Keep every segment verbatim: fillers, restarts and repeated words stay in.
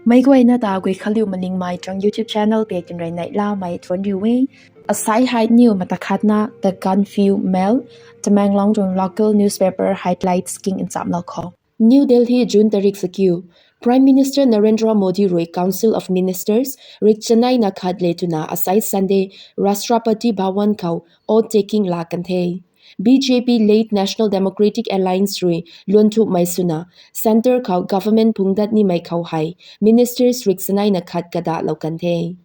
Meic guayna ta Guikhanliu Malingmei tuang YouTube channel pei tinrui neihlamei thuanc riu e. Asai hei niw mata khatna The Gaanphiu Mail, Tamenglong tuang local newspaper highlights king nchamlou khou. New Delhi, June tarik sakiu. Prime Minister Narendra Modi rui Council of Ministers rik chaneina khat le twna asai Sunday Rashtrapati Bhavan khou oath taking laa kan the. B J P-led National Democratic Alliance rui luanthumhmei swna centre khou government phungc dat nimei khou hei ministers rik chaneina khat kadahlou kan the.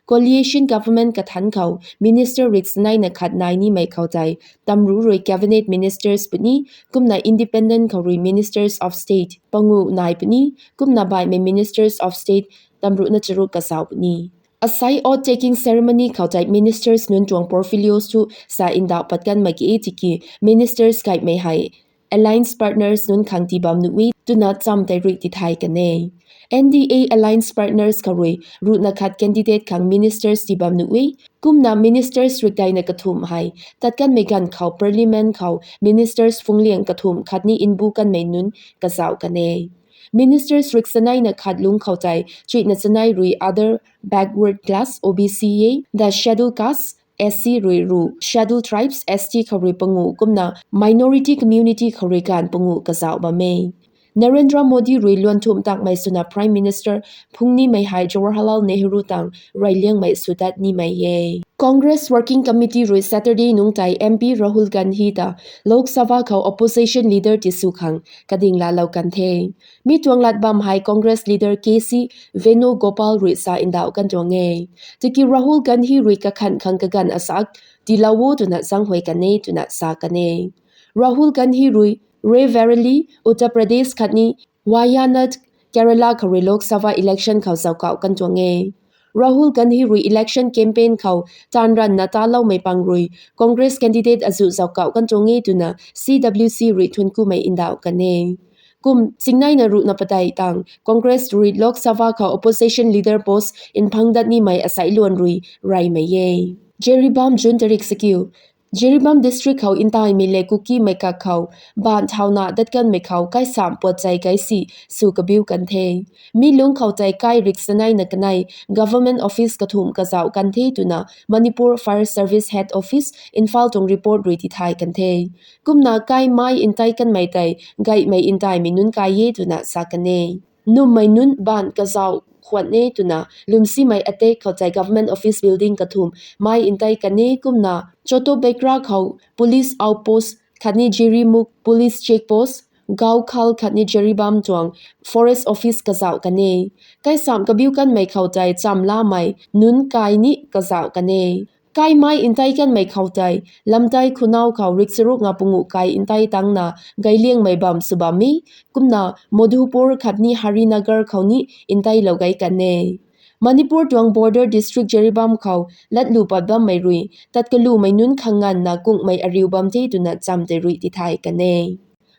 Coalition government kathanc khou minister rik chaneina khat nai nimei khou tei tamru rui cabinet ministers puni, kumna independent khou rui ministers of state pangu nai puni, kumna baihmei ministers of state tamruhna charuk kazauh puni. Asai oath taking ceremony khou tei ministers nunc tuang portfolios thu sa ndauh pat kan mak ge tiki ministers kaimei hei alliance partners nunc khang tii bam nuh e twna cham tei rui tithay kan e. N D A alliance partners khou rui ruhna khat candidate khang ministers tii bam nuh e, kumna ministers rik daina kathumh hei tat kanmei ganv khou parliament khou ministers phungliang kathumh khatni mbu kanmei nunc kazauh kan e. Ministers rik chaneina khat lungc khou tei chuihna chanei rui other backward class, O B C e, the scheduled caste, S C rui ruh, scheduled tribes, S T khou rui pangu, kumna minority community khou rui ganv pangu kazauh bam e. Narendra Modi rui luanthumh takmei swna Prime Minister phung nimei hei Jawaharlal Nehru tang reyliangmei sw dat nimei e. Congress Working Committee rui Saturday nungc tei M P Rahul Gandhi ta Lok Sabha khou opposition leader tisw khang kading laalou kan the. Mi tuang lat bam hei Congress leader K C Venugopal rui sa ndauh kan tuang e. Tiki Rahul Gandhi rui kakhanh khang kaganv asak tiilou o twna zaenghuay kan e twna sa kan e. Rahul Gandhi rui Rae Bareli, Uttar Pradesh khatni Wayanad, Kerala khou rui Lok Sabha election khou zaukauh kan tuang e. Rahul Gandhi rui election campaign khou taanv ranvna taloumei pang rui Congress candidate azuh zaukauh kan tuang e twna C W C rui thuanc kumei ndauh kan e. Kum chingneina ruhna padeih tang Congress rui Lok Sabha khou opposition leader post nphang dat nimei asai luan rui reymei e. Jiribam, June tarik sakiu. Jiribam district khou ntaimei le Kukimei kak khou baanv thauna dat kanmei khou kaisamh puat chei kaisi sw kabiu kan the. Mi lungc khou tei kai rik chaneina kanei government office kathumh kazauh kan the twna Manipur Fire Service Head Office, Imphal tuang report rui tithay kan the. Kumna kai mai ntei kanmei tei gaihmei ntaimei nunc kai e twna sa kan e. Nummei nunc baanv kazauh khwan e twna lwmsimei attack khou tei government office building kathumh mai ntei kan e, kumna Chotobekra khou police outpost khatni Jirimukh police check post, Gaukhal khatni Jiribam tuang forest office kazauh kan e. Kaisamh kabiu kanmei khou tei chamlamei nunc kai ni kazauh kan e. Kai mai ntei kanmei khou tei Lamtei Khunau khou rikcharuk nga panguh kai ntei tangna gailiangmei bam sw bam e, kumna Madhupur khatni Harinagar khou ni nteilou gei kan e. Manipur tuang border district Jiribam khou latlu pat bammei rui tat kalumei nunc khang nganvna kunghmei ariu bam the twna cham tei rui tithay kan e.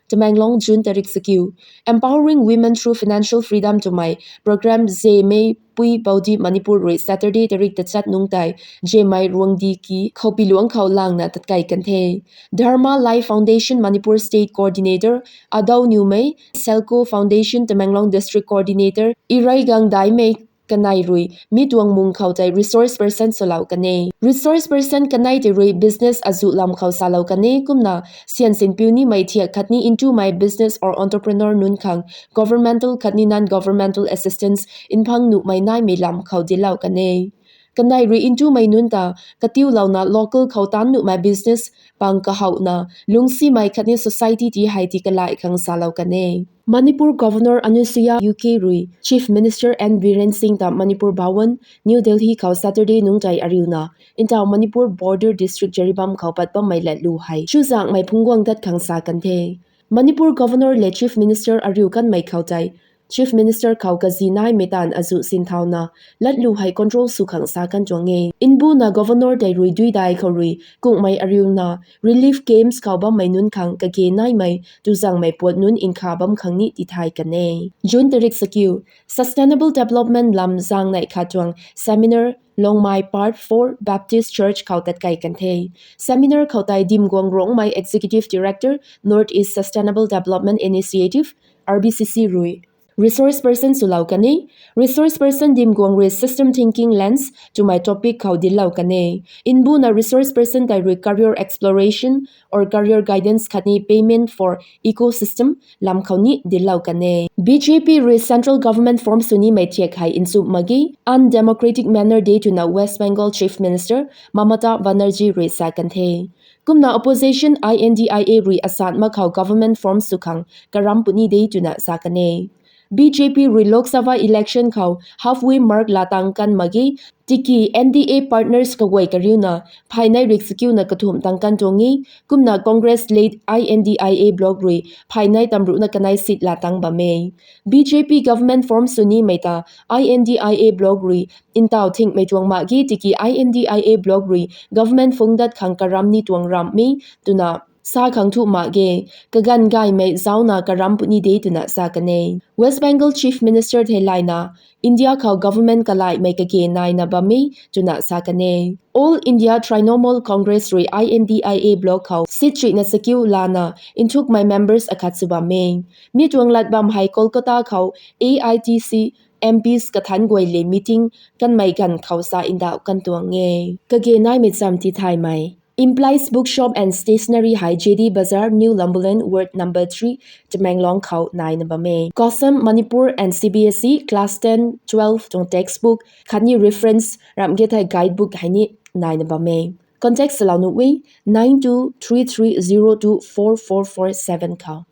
Tamenglong, June tarik sakiu. Empowering Women Through Financial Freedom twmei program Zeme Pui Baudi Manipur rui Saturday tarik tachat nungc tei Zemei Ruangdiki Khoupiluang khou langna tatkei kan the. Dharma Life Foundation Manipur State Coordinator Adou Niumei, Selco Foundation Tamenglong District Coordinator Ireigang Daimei kanei rui mi tuang mung khou tei resource person swlou kan e. Resource person kanei tei rui business azuh lam khou salou kan e, kumna syan sinpiu nimei thiak khatni ntumei business or entrepreneur nunc khang governmental khatni non-governmental assistance nphang nuhmei naimei lam khou dinclou kan e. Kanei rui ntumei nunc ta katiulouna local khou taanc nuhmei business pang kahouhna lungcsimei khatni society ti hei ti kalai khang salou kan e. Manipur Governor Anusuiya Uikey rui Chief Minister N Biren Singh ta Manipur Bhawan, New Delhi khou Saturday nungc tei ariuna ntau Manipur border district Jiribam khou pat bammei latlu hei chuzaenghmei phungc guang dat khang sa kan the. Manipur Governor le Chief Minister ariu kanmei khou tei Chief Minister khou kazi naimei taanv azuh sinthauna latlu hei control sw khang sa kan tuang e. Mbuna Governor tei rui duidai khou rui kunghmei ariuna relief camps khou bammei nunc khang kage naimei tuzaenghmei puat nunc nkha bam khang ni tithay kan e. June tarik sakiu. Sustainable Development lam zaeng neih khat tuang seminar Longmai Part four Baptist Church khou tatkei kan the. Seminar khou tei Dimguang Rongmei, Executive Director, North East Sustainable Development Initiative, R B C C rui resource person swlou kan e. Resource person dim guang rui system thinking lens twmei topic khou dinclou kan e. Mbuna resource person tei rui career exploration or career guidance khatni payment for ecosystem lam khou ni dinclou kan e. B J P rui central government form sw nimei thiak hei nchumh mak ge, undemocratic manner de twna West Bengal Chief Minister Mamata Banerjee rui sa kan the. Kumna opposition I N D I A rui asat mak khou government form sw khang karam puni de twna sa kan e. B J P rui Lok Sabha election khou halfway mark laa tang kan mak ge, tiki N D A partners kaguay kariuna phaynei rik chakiuna kathumh tang kan tuang e. Kumna Congress led I N D I A bloc rui phaynei tamruhna kanei seat laa tang bam e. B J P government form sw nimei ta I N D I A bloc rui ntaw thingmei tuang mak ge, tiki I N D I A bloc rui government phung dat khang karam ni tuang ramh e twna sa khang thu mak ge, kaganv gaymei zauna karam puni de twna sa kan e. West Bengal Chief Minister thei layna India khou government kalaimei kage naina bam e twna sa kan e. All India Trinamool Congress rui I N D I A bloc khou seat chuihna chakiu lana nthukmei members akhat sw bam e. Mi tuang lat bam hei Kolkata khou A I T C M Ps kathanc guay le meeting kanmei ganv khou sa ndauh kan tuang e. Kage naimei cham tithaymei Implies Bookshop and Stationery hei J D Bazar, New Lumberland, Ward number three, Tamenglong khou naina bam e. COSM Manipur and C B S E class ten, twelve tuang textbook khatni reference ramh ge thei guidebook hei ni naina bam e. Contact salou nuh e nine two three three zero two four four four seven khou.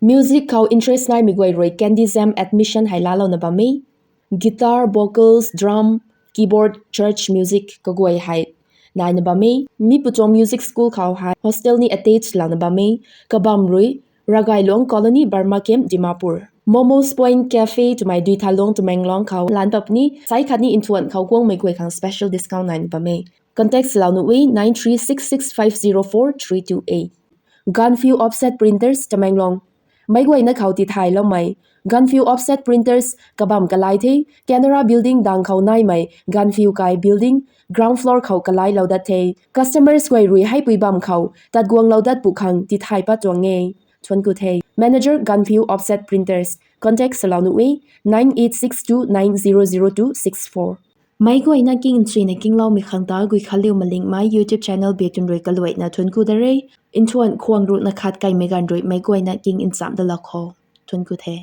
Music khou interest naimei guay rui Candy Jam admission hei laalouna bam e. Guitar, vocals, drum, keyboard, church music kaguay hei naina bam e. Mi pu tuang music school khou hei hostel ni attach louna bam e. Kabam rui Ragailong Colony, Burma Camp, Dimapur. Momo's Point Cafe twmei Duithalong, Tamenglong khou lan pat puni, sai khatni nthuan khou guangmei guay khang special discount naina bam e. Contact salou nuh e nine three six six five zero four three two eight. Gaanphiu Offset Printers, Tamenglong. Meic guayna khou tithayloumei Gaanphiu Offset Printers kabam kalai the, Canara Building dang khou naimei Gaanphiu kai building ground floor khou kalailou dat the. Customers guay rui heipui bam khou tat guanglou dat pu khang tithay pat tuang e. Thuancku the. Manager, Gaanphiu Offset Printers. Contact salou nuh e nine eight six two nine zero zero two six four. Meic guayna king nchuina kingloumei khang ta Guikhanliu Malingmei YouTube channel biatun rui kaluaina thuancku da re. Nthuan khwang ruhna khat kaimei ganv rui meic guayna king nchamh dalou khou thuancku the.